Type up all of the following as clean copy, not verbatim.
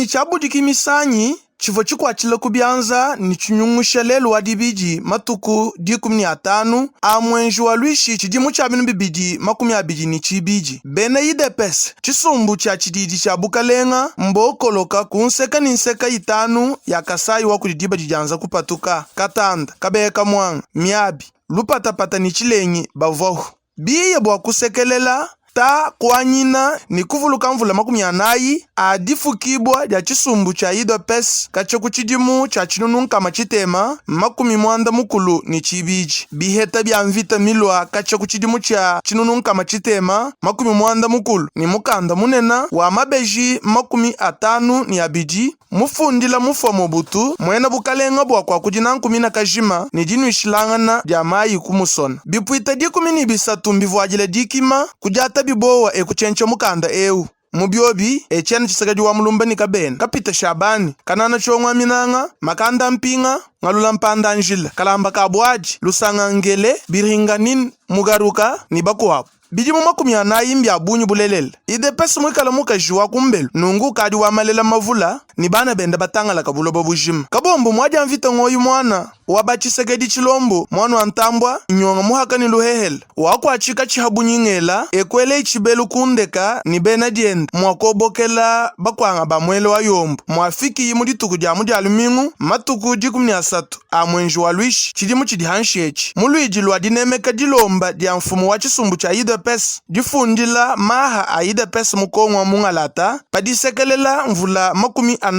Tshimfuanyi tshia Budiki Misanyi tshivua tshikuatshila ku bianza ne tshinyungusha lelu wa Dibidi matuku 15 a muenji wa Luishi tshidimu tshia 2022. Bena UDPS, tshisumbu tshia tshididi tshia bukalenga, mbokoloka ku nseka ne nseka itanu ya Kasayi wa kudi diba didianza kupatuka, Katanda, Kabeya Kamwanga, Miabi, Lupatapata ne Tshilengi bavuahu biye bua kusekelela ta kuanyina ne kuvuluka mvula 40 a difukibua dia tshisumbu tshia UDPS katshia ku tshidimu tshia 1692. Biheta bia mvita milua katshia ku tshidimu tshia 1690 ne mukanda munene wa mabeji 52 Mufundila mufua Mobutu, muena bukalenga bua kuakudi nanku mina kajima ne dinuishilangana dia mayi ku musona. Bipuita 13 mbivuadila dikima, kudiatabi bowa e kutshientsha mukanda eu. Mu biobi, Etienne Tshisekedi wa Mulumba ne Kabena, Kapita Shabani, Kanana Tshiongo Minanga, Makanda Mpinga, Ngalula Mpanda Njila, Kalamba Kabuadi, Lusanga Ngele, Biringanine Mugaruka ne bakuabu. Bidimu 40 mbia bungi bulelela. Idps muikala mukaji wa kumbelu, nungu ukadi wa malela mavula ne bana benda batangalaka buloba bujima. Kabombo muadia mvita ngoyi muana wa ba Tshisekedi Tshilombo muana wa Ntambua nyonga muhaka ne luhehela wakuatshika tshiha bunyingela ekuela itshibelu kundeka ne bena dienda mua kobokela bakuanga ba muele wa yombo muafikiyi mu dituku dia mu dia lumingu matuku 13 a muenji wa luishi tshidimu tshidi hanshi etshi mu luidi lua dinemeka dilomba dia mfumu wa tshisumbu tshia UDPS difundila maha a UDPS mu Kongo wa mungalata pa disekelela mvula 40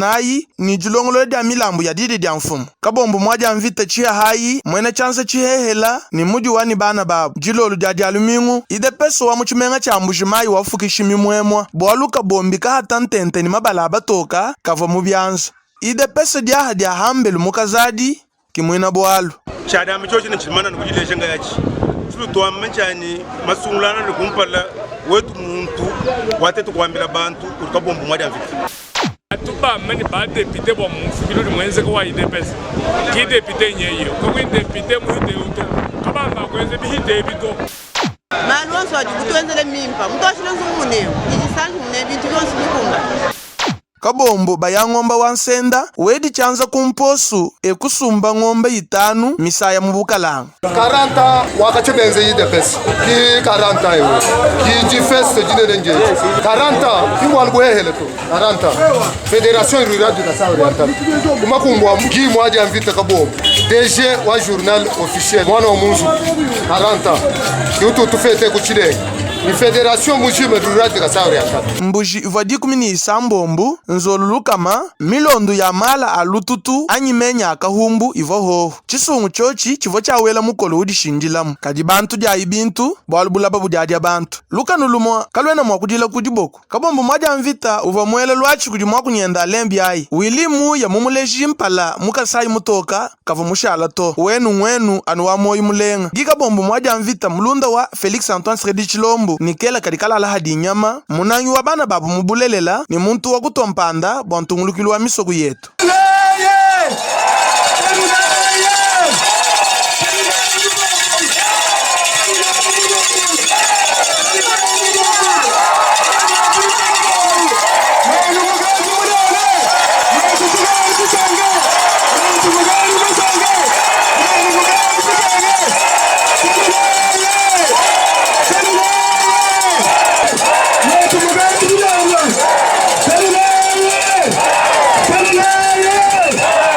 ne dilongolola dia milambu ya didi dia mfumu Kabombo muadia mvita tshihahayi muena tshianza tshihehela ne mudi wa ne bana babu dilolo dia dia lumingu UDPS wa mu tshimenga tshia Mbuji Mayi wafukishi mimuemua bualu kabombi kahata ntente ne mabala a batoka kavua mu bianza. Idps diaha dia hambelu mu Kazadi ki muina bualu. Tshiadiambi tshiotshi ne tshimana ne kudileja ngayatshi tshitu tuamba ntshianyi masungulana ne kumpala wetu muntu watetu kuambila bantu udi kabombu mua dia mvita. Tubambe ne ba depute bua mumfukilu udi muenzeke wa UDPS ki depute nyeye kakuyi depute muhite eu to kabamba kuenza bihite ebi to. Malu onso adi kutuenzele mimpa mutuashile nzubu munemu ne disanji mune bintu bionso bikumbane. Kabombo baya ngomba wa nsenda wedi tshianza ku mposu e kusumba ngombe itanu misaya mu bukalanga. 40 wakati benze UDPS ki 40 ewe ki difeste dinene njeji 40 ki mwana buhehele to 40 Fédération rurale du Kasaï Oriental kumakumbwa ki mwaji ya mvita kabombo DG wa journal officiel mwana wa munzu 40 ki utu tufete ku Tshilenge ni Fédération mujima rurale du Kasaï Oriental. Mbuji ivua 16 nzolu lukama, milondu ya mala a lututu anyi menya a kahumbu ivua hohu. Tshisungu tshiotshi tshivua tshiawela mukolo udishindilamu. Kadi bantu diayi bintu, bualu bulaba budiadia bantu. Lukanu lumua kaluena mua kudila ku diboko. Kabombo muadia mvita uvua muele luatshi kudi muakunyenda Alain Biayi. Willy Muya mumuleji mpala mu Kasayi mutoka kavua mushala to. Wenu nguenu anu wa muoyo mulenga. Guy Kabombo muadia mvita mulunda wa Felix Antoine Tshisekedi Tshilombo ne kela kadi kalala hadi nyama, munangi wa bana babu mu bulelela ne muntu wa kutua mpanda bua ntungulukilu wa misoku yetu.